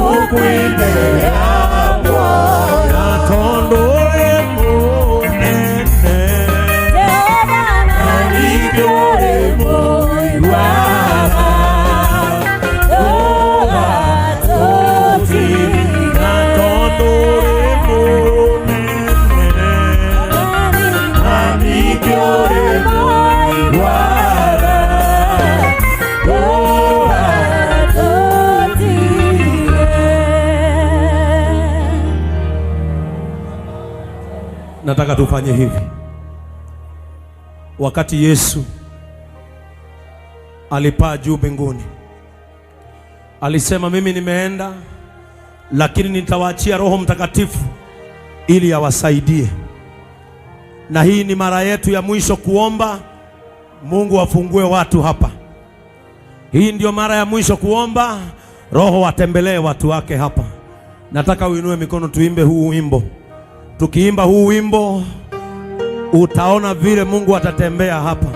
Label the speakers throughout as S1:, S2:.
S1: Guku-inĩ na tondũ ũrĩ mũnene.
S2: Jehova, na ningĩ ũrĩ mũigua tha, ndũgatũtige.
S1: Na tondũ ũrĩ mũnene, na ningĩ ũrĩ mũigua tha,
S2: ndũgatũtige.
S1: Nataka tufanye hivi. Wakati Yesu alipaa juu mbinguni, alisema, "Mimi nimeenda, lakini nitawaachia Roho Mtakatifu ili awasaidie." Na hii ni mara yetu ya mwisho kuomba Mungu afungue watu hapa. Hii ndio mara ya mwisho kuomba Roho atembelee watu wake hapa. Nataka uinue mikono tuimbe huu wimbo. Tukiimba huu wimbo, utaona vile Mungu atatembea hapa,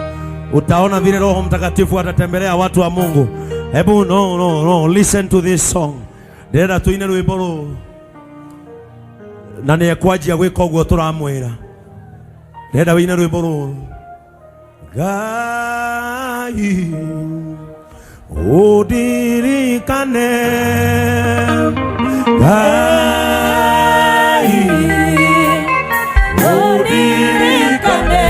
S1: utaona vile Roho Mtakatifu atatembelea watu wa Mungu. Hebu no, no, no, listen to this song. Ndĩrenda tuine rwĩmbo rũrũ na nĩ ekwanjia gwĩka ũguo tũramwĩra. Ndĩrenda wĩine rwĩmbo rũrũ. Ngai ũndirikane, Ngai
S2: Ũndirikane,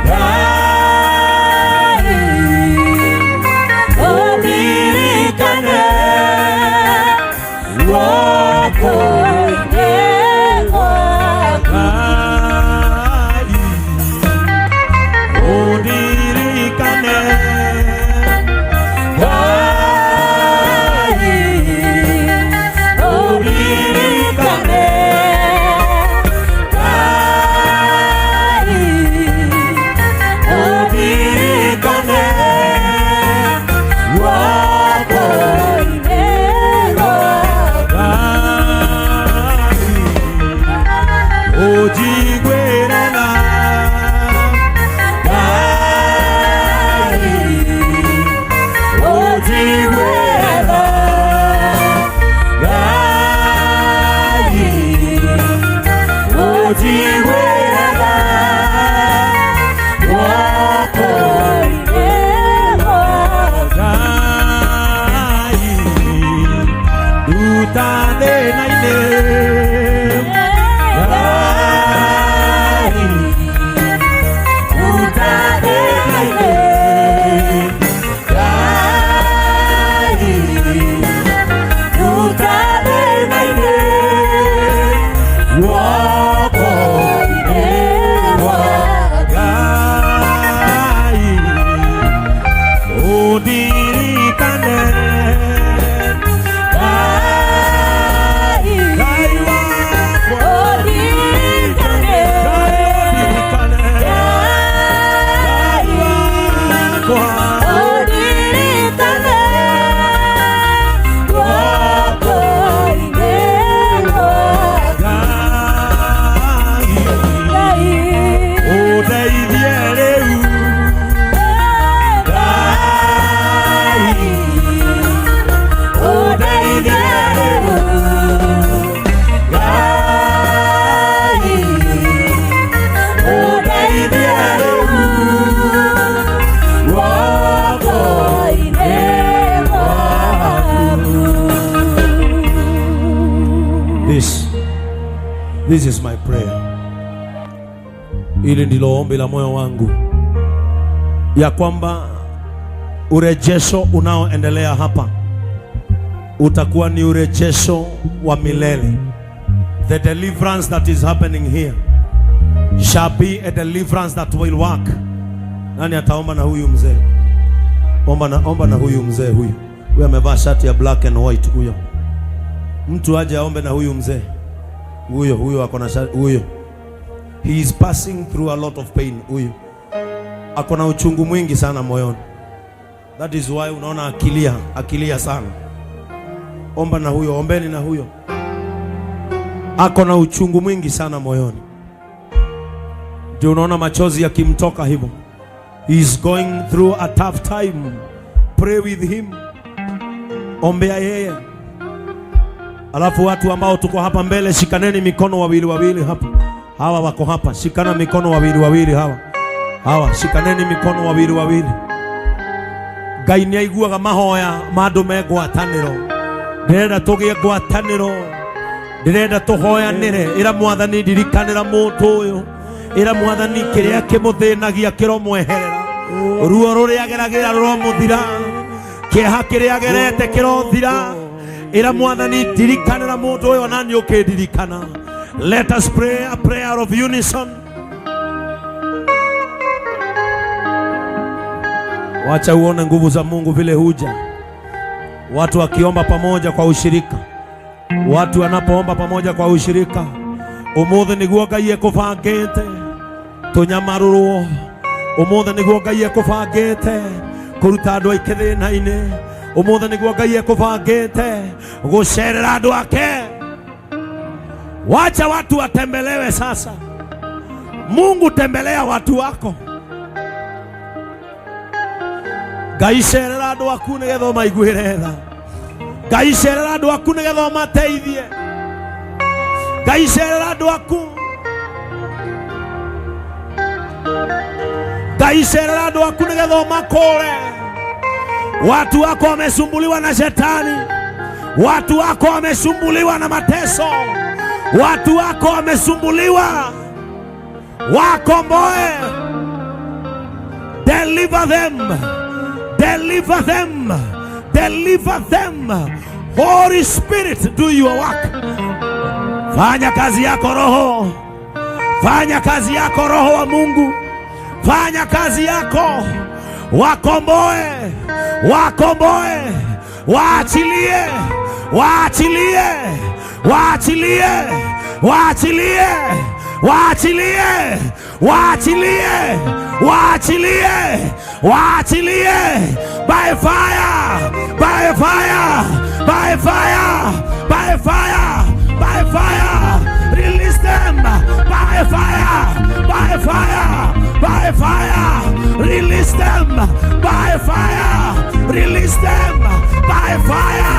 S2: Ngai, ũndirikane guoko-inĩ gwaku.
S1: Ngai ũndirikane.
S2: Ngai, ũndirikane. Ngai, ũndirikane guoko-inĩ gwaku.
S1: Ngai ũnjiguĩre tha.
S2: Ngai, ũnjiguĩre tha. Ngai, ũnjiguĩre tha guoko-inĩ gwaku.
S1: Ngai nduta thĩna-inĩ.
S2: Ngai, nduta thĩna-inĩ. Ngai, nduta thĩna-inĩ guoko-inĩ gwaku.
S1: Ngai ũndirikane.
S2: Ngai,
S1: Ngai wakwa,
S2: ũndirikane.
S1: Ngai ũndirikane.
S2: Ngai,
S1: wakwa,
S2: ũndirikane guoko-inĩ gwaku.
S1: Ngai
S2: Ngai,
S1: ũndeithie rĩu.
S2: Ngai, ũndeithie rĩu. Ngai, ũndeithie rĩu guoko-inĩ gwaku.
S1: This is my prayer. Hili ndilo ombi la moyo wangu, ya kwamba urejesho unaoendelea hapa utakuwa ni urejesho wa milele. The deliverance that is happening here shall be a deliverance that will work. Nani ataomba na huyu mzee? Omba na huyu mzee huyu. Huyu amevaa shati ya black and white huyo. Mtu aje aombe na huyu mzee. Huyo huyo ako na shati huyo. He is passing through a lot of pain huyu. Ako na uchungu mwingi sana moyoni. That is why unaona akilia, akilia sana. Omba na huyo, ombeni na huyo. Ako na uchungu mwingi sana moyoni. Ndio unaona machozi yakimtoka hivyo. He is going through a tough time. Pray with him. Ombea yeye. Alafu watu ambao tuko hapa mbele, shikaneni mikono wawili wawili hapa. Hawa wako hapa, shikana mikono wawili wawili hawa. Hawa, shikaneni mikono wawili wawili. Ngai nĩ aiguaga mahoya ma andũ me ngwatanĩro. Ndĩrenda tũgĩe ngwatanĩro, ndĩrenda tũhoyanĩre. Ĩra Mwathani, ndirikanĩra mũndũ ũyũ. Ĩra Mwathani, kĩrĩa kĩmũthĩnagia kĩromweherera, ruo rũrĩa ageragĩra rũromuthira, kĩeha kĩrĩa agerete kĩrothira. Ĩra Mwathani, ndirikanĩra mũndũ ũyũ, ona niĩ ũkĩndirikana. Let us pray a prayer of unison. Wacha uone nguvu za Mungu vile huja watu wakiomba pamoja kwa ushirika. Watu wanapoomba pamoja kwa ushirika, umuthi niguo Ngai ekubangite tunyamarurwo. Umuthi niguo Ngai ekubangite kuruta andu aingĩ thĩna-inĩ. Umuthi niguo Ngai ekubangite gucerera andu ake. Wacha watu watembelewe sasa. Mungu, tembelea watu wako. Ngai, cerera andu aku nigetha ũmaiguĩre tha. Ngai, cerera andu aku nigetha ũmateithie. Ngai, cerera andu aku. Ngai, cerera andu aku nigetha ũmakũre. Watu wako wamesumbuliwa na shetani, watu wako wamesumbuliwa na mateso, watu wako wamesumbuliwa. Wakomboe, deliver them, deliver them, deliver them. Holy Spirit, do your work. Fanya kazi yako Roho, fanya kazi yako Roho wa Mungu, fanya kazi yako. Wakomboe, wakomboe, waachilie, waachilie, waachilie, waachilie, waachilie, waachilie, waachilie, waachilie by fire, by fire, by fire, by fire, by fire. Release them by fire, by fire, by fire. Release them by fire. Release them by fire,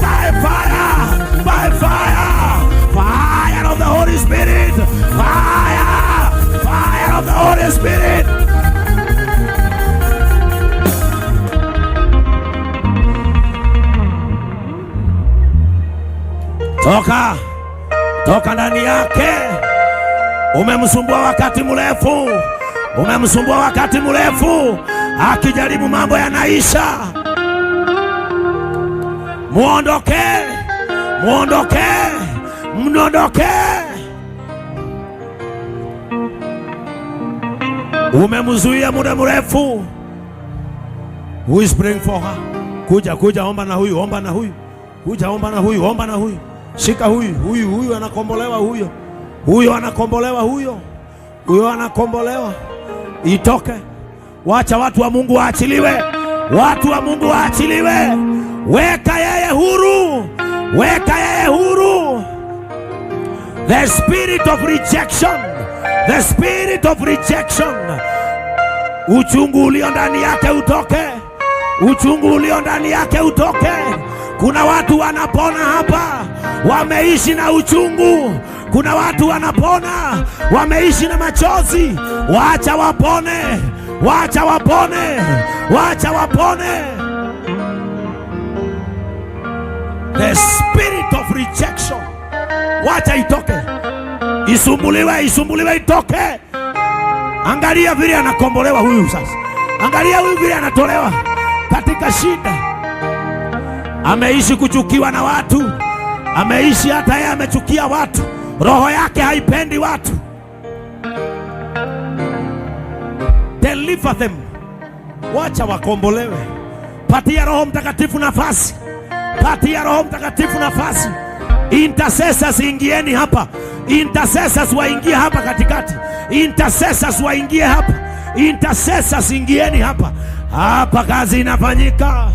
S1: by fire, by fire. Fire of the Holy Spirit. Fire, fire of the Holy Spirit. Toka, toka ndani yake. Umemsumbua wakati mrefu, umemsumbua wakati mrefu, akijaribu mambo yanaisha. Muondoke, muondoke, mnondoke. Umemzuia muda mrefu. Who is praying for her? Kuja, kuja, omba na huyu, omba na huyu. Kuja, omba na huyu, omba na huyu. Shika huyu, huyu, huyu anakombolewa huyo. Huyo anakombolewa huyo. Huyo anakombolewa. Itoke. Wacha watu wa Mungu waachiliwe. Watu wa Mungu waachiliwe. Weka yeye huru. Weka yeye huru. The spirit of rejection. The spirit of rejection. Uchungu ulio ndani yake utoke. Uchungu ulio ndani yake utoke. Kuna watu wanapona hapa, wameishi na uchungu. Kuna watu wanapona, wameishi na machozi. Wacha wapone, wacha wapone, wacha wapone. The spirit of rejection, wacha itoke, isumbuliwe, isumbuliwe, itoke. Angalia vile anakombolewa huyu sasa, angalia huyu vile anatolewa katika shida. Ameishi kuchukiwa na watu, ameishi hata yeye amechukia watu, roho yake haipendi watu. Deliver them, wacha wakombolewe. Patia Roho Mtakatifu nafasi, patia Roho Mtakatifu nafasi. Intercessors, ingieni hapa. Intercessors waingie hapa katikati. Intercessors waingie hapa. Intercessors, ingieni hapa. Hapa kazi inafanyika.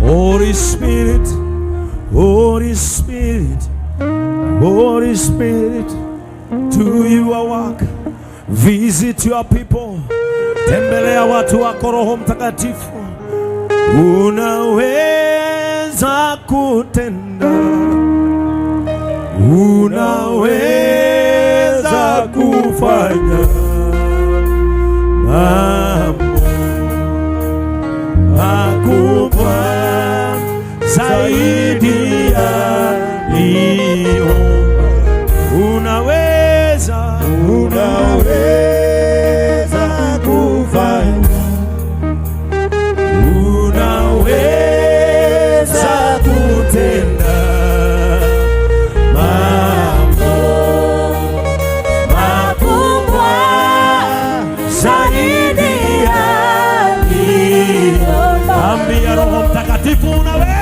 S1: Holy Spirit, Holy Spirit, Holy Spirit, do your work. Visit your people. Tembelea watu wako, Roho Mtakatifu. Unaweza kutenda, unaweza kufanya mambo makubwa zaidi ya niomba. Unaweza,
S2: Unaweza kufanya,
S1: unaweza kutenda mambo
S2: makubwa zaidi ya niomba.
S1: Ambia Roho Mtakatifu unaweza,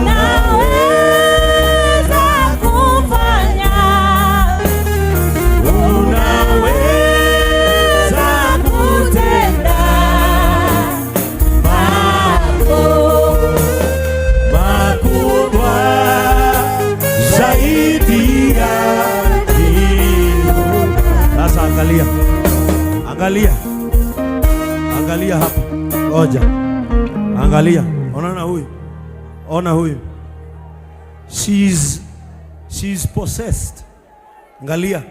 S2: Unaweza kufanya,
S1: unaweza
S2: kutenda mambo
S1: makubwa zaidi ya hiyo. Sasa angalia, angalia, angalia hapa, ngoja, angalia, onana huyu, ona huyu, she's possessed. Angalia,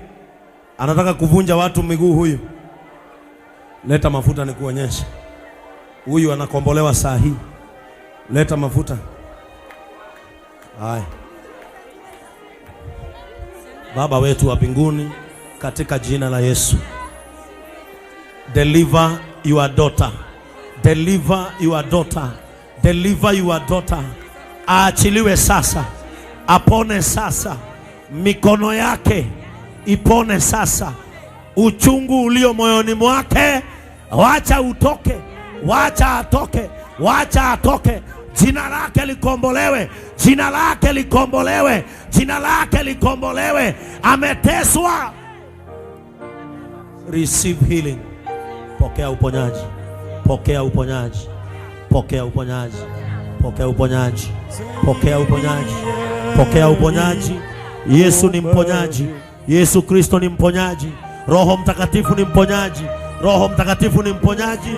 S1: anataka kuvunja watu miguu huyu. Leta mafuta nikuonyeshe. Huyu anakombolewa saa hii. Leta mafuta. Haya. Baba wetu wa mbinguni, katika jina la Yesu, deliver your daughter, deliver your daughter, deliver your daughter. Aachiliwe sasa, apone sasa, mikono yake ipone sasa, uchungu ulio moyoni mwake wacha utoke, wacha atoke, wacha atoke. Jina lake likombolewe, jina lake likombolewe, jina lake likombolewe. Ameteswa. Receive healing. Pokea uponyaji, pokea uponyaji, pokea uponyaji, pokea uponyaji, pokea uponyaji, pokea uponyaji. Yesu ni mponyaji, Yesu Kristo ni mponyaji, Roho Mtakatifu ni mponyaji, Roho Mtakatifu ni mponyaji.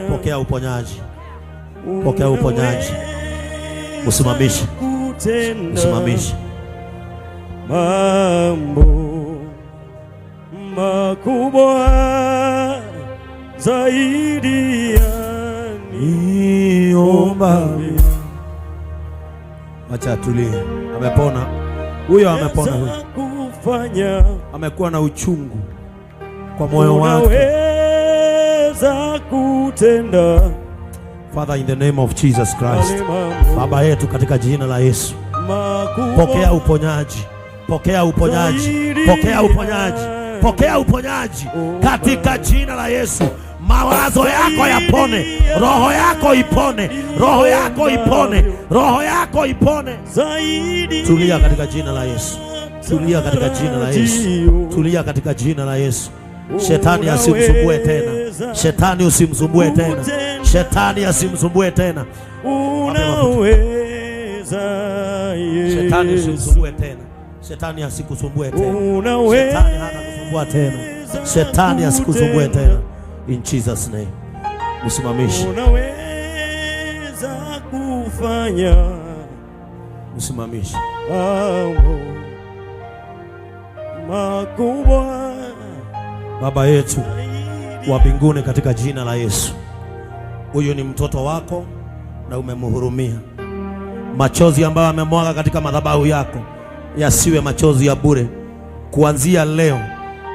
S1: Pokea uponyaji, pokea uponyaji. Usimamishe, usimamishe.
S2: Mambo makubwa zaidi ya
S1: Niomba. Wacha atulie. Amepona huyo, amepona huyo.
S2: Kufanya.
S1: Amekuwa na uchungu kwa moyo wake.
S2: Unaweza kutenda.
S1: Father, in the name of Jesus Christ,
S2: Yale mambo
S1: Baba yetu, katika jina la Yesu,
S2: makubwa
S1: pokea uponyaji, pokea uponyaji, pokea uponyaji, pokea uponyaji katika jina la Yesu. Mawazo yako yapone, roho yako ipone, roho yako ipone, roho yako ipone.
S2: Zaidi
S1: Tulia katika jina la Yesu, tulia katika jina la Yesu, tulia katika jina la Yesu. Shetani asimsumbue tena, shetani usimsumbue tena, shetani asimsumbue tena,
S2: Unaweza
S1: shetani
S2: Yesu.
S1: usimsumbue tena, shetani asikusumbue tena,
S2: Unaweza
S1: shetani hatakusumbua tena, shetani asikusumbue tena. In Jesus name, msimamishe,
S2: Unaweza kufanya
S1: msimamishe.
S2: Mambo makubwa
S1: Baba yetu wa mbinguni, katika jina la Yesu, huyu ni mtoto wako na umemhurumia. Machozi ambayo amemwaga katika madhabahu yako yasiwe machozi ya bure. Kuanzia leo,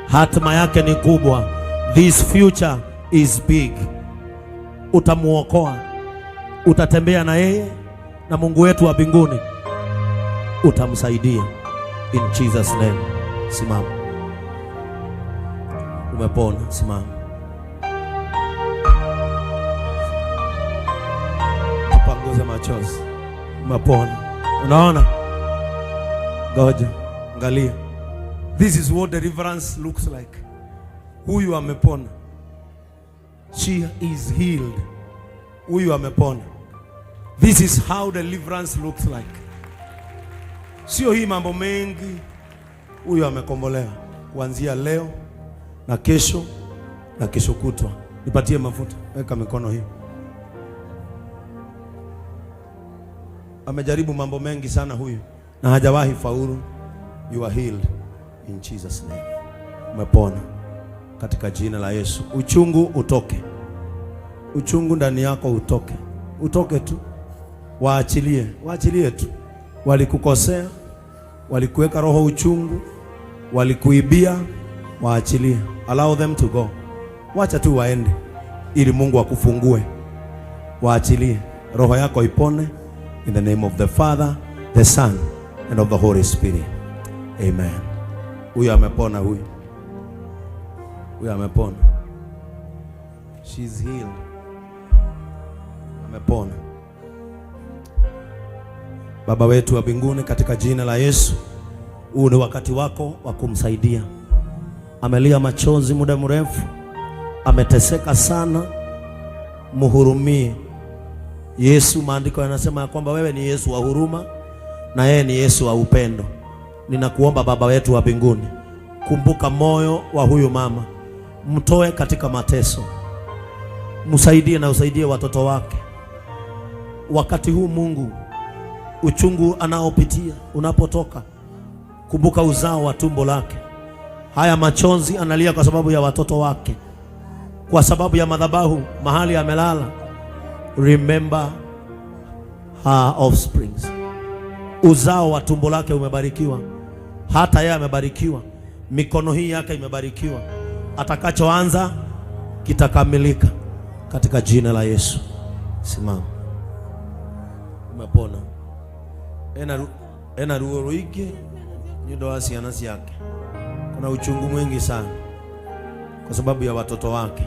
S1: hatima yake ni kubwa. This future is big. Utamuokoa, utatembea na yeye, na Mungu wetu wa mbinguni utamsaidia. In Jesus name. Simama. Umepona, simama. Tupanguze machozi. Umepona. Unaona? Ngoja, angalia. This is what deliverance looks like. Huyu amepona. She is healed. Huyu amepona. This is how deliverance looks like. Sio hii mambo mengi. Huyu amekombolewa kuanzia leo na kesho na kesho kutwa. Nipatie mafuta, weka mikono hii. Amejaribu mambo mengi sana huyu na hajawahi faulu. You are healed in Jesus name. Umepona katika jina la Yesu. Uchungu utoke, uchungu ndani yako utoke, utoke tu, waachilie, waachilie tu. Walikukosea, walikuweka roho uchungu, walikuibia, waachilie. Allow them to go, wacha tu waende, ili Mungu akufungue. Waachilie, roho yako ipone. In the name of the Father, the Son and of the Holy Spirit. Amen. Huyu amepona, huyu huyu amepona. She's healed. Amepona. Baba wetu wa mbinguni, katika jina la Yesu, huu ni wakati wako wa kumsaidia. Amelia machozi muda mrefu, ameteseka sana, muhurumie. Yesu, maandiko yanasema ya kwamba wewe ni Yesu wa huruma na yeye ni Yesu wa upendo. Ninakuomba Baba wetu wa mbinguni, kumbuka moyo wa huyu mama, mtoe katika mateso, msaidie na usaidie watoto wake. Wakati huu Mungu, uchungu anaopitia unapotoka, kumbuka uzao wa tumbo lake. Haya machozi analia kwa sababu ya watoto wake, kwa sababu ya madhabahu mahali amelala. Remember her offsprings. Uzao wa tumbo lake umebarikiwa, hata yeye amebarikiwa, mikono hii yake imebarikiwa. Atakachoanza kitakamilika katika jina la Yesu. Simama, umepona. Ena ruo ruingi nĩ ũndũ wa ciana ciake. Kuna uchungu mwingi sana kwa sababu ya watoto wake,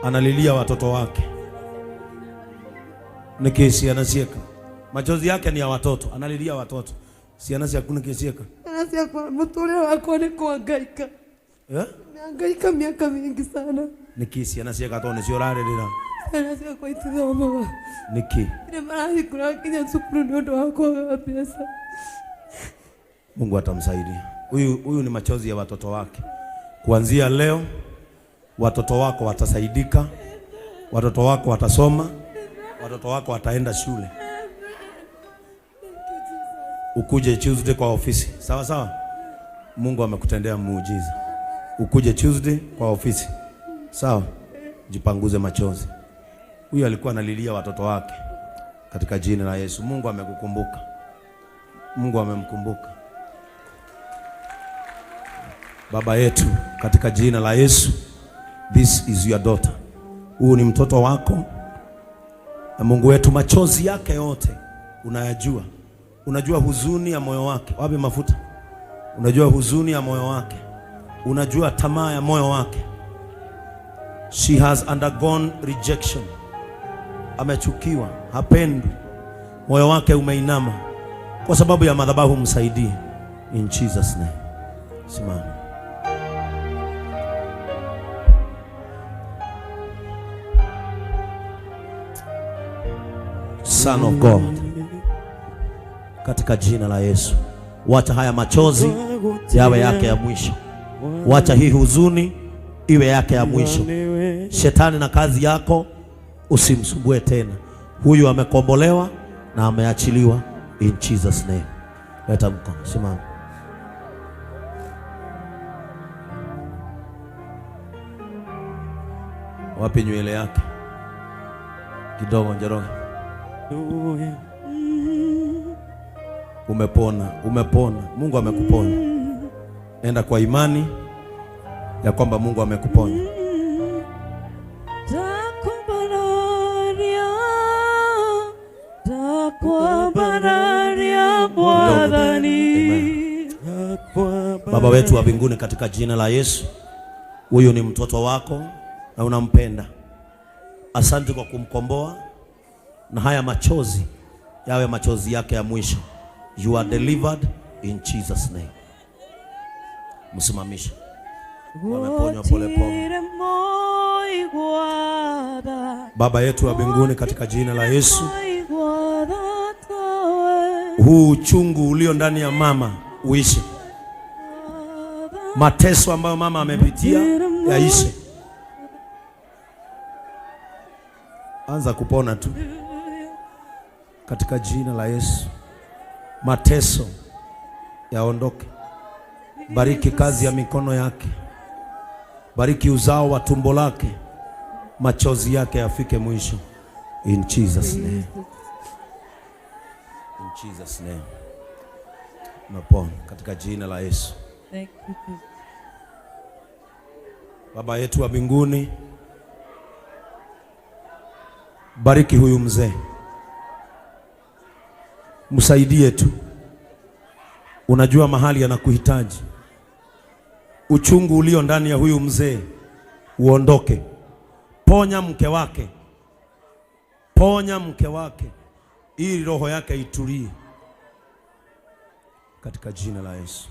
S1: analilia watoto wake. Nĩkĩ ciana cieka? Machozi yake ni ya watoto, analilia watoto. Ciana ciaku nĩkĩ cieka?
S3: Ciana ciakwa, mũtũrĩre wakwa nĩ kuhangaika.
S1: Eh?
S3: Nimehangaika miaka mingi sana.
S1: Nĩkĩ ciana cieka tondũ nĩcio ũrarĩrĩra?
S3: Ciana ciakwa itithomaga.
S1: Nĩkĩ?
S3: Nĩ marahingũra nginya cukuru nĩ ũndũ wa kwaga mbeca.
S1: Mungu atamsaidia. Huyu huyu ni machozi ya watoto wake. Kuanzia leo watoto wako watasaidika, watoto wako watasoma, watoto wako wataenda shule. Ukuje Tuesday kwa ofisi, sawa sawa? Mungu amekutendea muujiza. Ukuje Tuesday kwa ofisi, sawa? Jipanguze machozi. Huyu alikuwa analilia watoto wake katika jina la Yesu. Mungu amekukumbuka. Mungu amemkumbuka. Baba yetu, katika jina la Yesu, this is your daughter. Huyu ni mtoto wako, na Mungu wetu, machozi yake yote unayajua. Unajua huzuni ya moyo wake. Wapi mafuta? Unajua huzuni ya moyo wake, unajua tamaa ya moyo wake. She has undergone rejection. Amechukiwa, hapendwi, moyo wake umeinama. Kwa sababu ya madhabahu, msaidie in Jesus name. Simama. Son of God, katika jina la Yesu, wacha haya machozi yawe yake ya mwisho, wacha hii huzuni iwe yake ya mwisho. Shetani na kazi yako usimsumbue tena. Huyu amekombolewa na ameachiliwa in Jesus name. Leta mkono, simama. Wapi nywele yake? Kidogo, Njoroge. Umepona, umepona. Mungu amekuponya. Enda kwa imani ya kwamba Mungu amekuponya.
S4: Ndakwambararia, ndakwambararia Mwathani.
S1: Baba wetu wa mbinguni, katika jina la Yesu, huyu ni mtoto wako na unampenda. Asante kwa kumkomboa na haya machozi yawe machozi yake ya mwisho. You are delivered in Jesus name. Msimamishe. Wameponywa polepole. Baba yetu wa mbinguni, katika jina la Yesu, huu uchungu ulio ndani ya mama uishe, mateso ambayo mama amepitia yaishe. Anza kupona tu. Katika jina la Yesu, mateso yaondoke. Bariki kazi ya mikono yake, bariki uzao wa tumbo lake, machozi yake yafike mwisho. In Jesus name. In Jesus name. Umepona katika jina la Yesu.
S3: Thank you, Jesus.
S1: Baba yetu wa mbinguni, bariki huyu mzee, msaidie tu. Unajua mahali anakuhitaji. Uchungu ulio ndani ya huyu mzee uondoke. Ponya mke wake, ponya mke wake, ili roho yake itulie, katika jina la Yesu.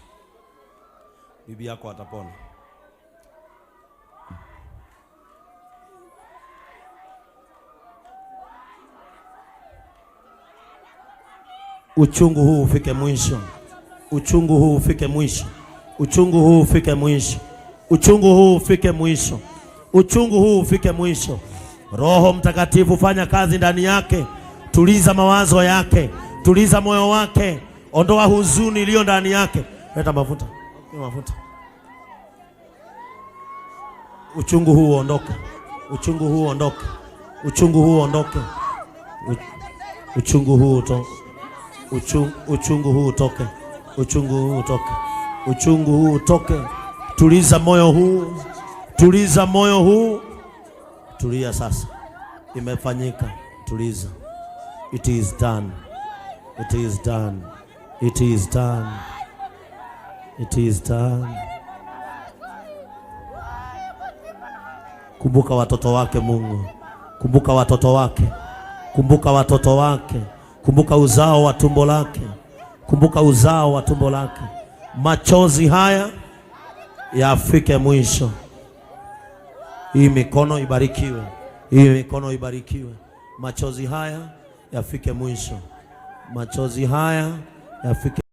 S1: Bibi yako atapona. Uchungu huu ufike mwisho, uchungu huu ufike mwisho, uchungu huu ufike mwisho, uchungu huu ufike mwisho, uchungu huu ufike mwisho. Roho Mtakatifu fanya kazi ndani yake, tuliza mawazo yake, tuliza moyo wake, ondoa huzuni iliyo ndani yake. Leta mafuta, leta mafuta. Uchungu huu uondoke, uchungu huu uondoke, uchungu huu uondoke, uchungu huu utoke. Uchungu huu utoke, uchungu huu utoke, uchungu huu utoke. Tuliza moyo huu, tuliza moyo huu, tulia sasa. Imefanyika, tuliza. It is done, it is done, it is done, it is done. Kumbuka watoto wake Mungu, kumbuka watoto wake, kumbuka watoto wake, kumbuka uzao wa tumbo lake, kumbuka uzao wa tumbo lake. Machozi haya yafike mwisho. Hii mikono ibarikiwe, hii mikono ibarikiwe. Machozi haya yafike mwisho, machozi haya yafike.